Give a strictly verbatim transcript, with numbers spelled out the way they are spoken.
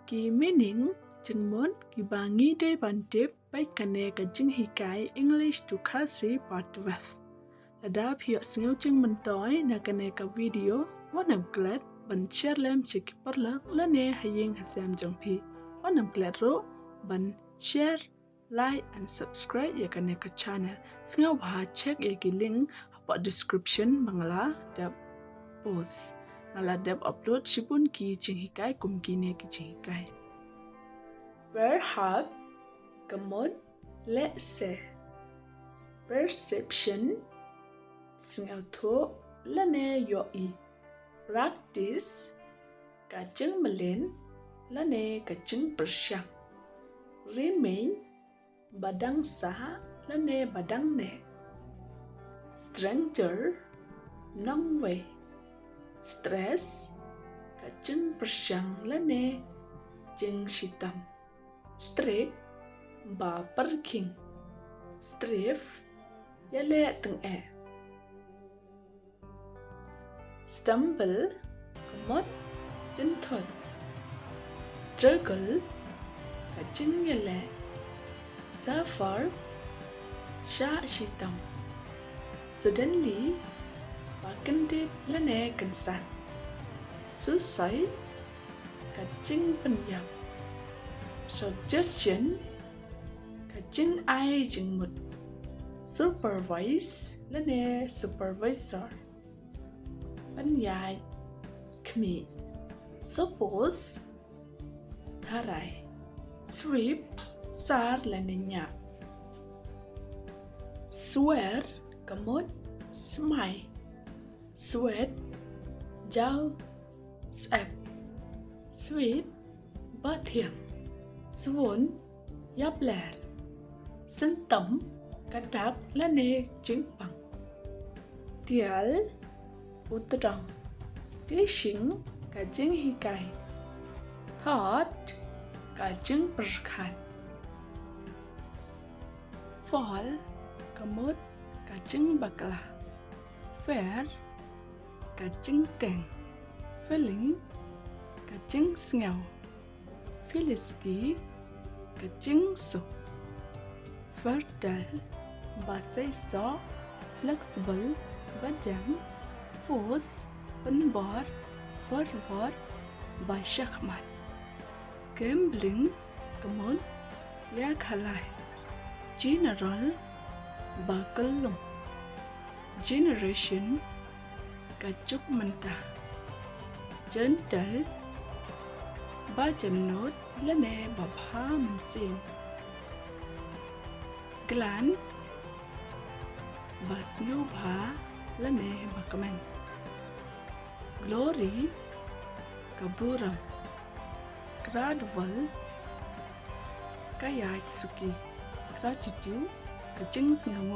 Ki meaning jingmut kiba ngi dei ban tip bad kane ka jinghikai English to Khasi Part twelve. Lada phi ïohsngew jingmyntoi na kane ka video, wat nym klet ban share lem sha ki paralok lane ha ïing ha sem jong phi. Wat nym klet ruh ban share, like and subscribe ïa kane ka channel. Sngewbha check ïa ki link hapoh description ba nga la dep post. Nga la dep upload shibun ki jinghikai kum kine ki jinghikai. Verb, ka mut lehse. Perception, sngewthuh lane ïohi. Practice, ka jingmlien lane ka jingpyrshang. Remain, ba dang sah lane ba dang neh. Stranger, nongwei. Stress, ka jingpyrshang lane jingshitom. Strict, ba pyrkhing. Strive, ïaleh tyngeh. Stumble, ka mut jynthut. Struggle, ka jingïaleh. Suffer, shah shitom. Suddenly, ba kyntip lane kynsan. Suicide, ka jingpynïap. Suggestion, ka jingai jingmut. Supervise lane supervisor, pynïaid khmih. Suppose, tharai. Sweep, sar lane ñiah. Swear, ka mut smai. Sweat, jaw syep. Sweet, ba thiang. Swoon, ïapler. Symptom, ka dak lane jingpang. Tial, u tdong. Teaching, ka jinghikai. Thought, ka jingpyrkhat. Fall, ka mut ka jingbakla. Fair, ka jingteng. Feeling, ka jingsngew. Felicity, ka jingsuk. Fertile, ba seisoh. Flexible, ba jem. Force, pynbor. Fervor, ba shakhmat. Gambling, ka mut ïakhalai. General, ba kyllum. Generation, ka juk mynta. Gentle, ba jemnud lane ba bha mynsiem. Glad, ba sngewbha lane ba kmen. Glory, ka burom. Grateful, ka ïaid suki. Gratitude, ka jingsngew.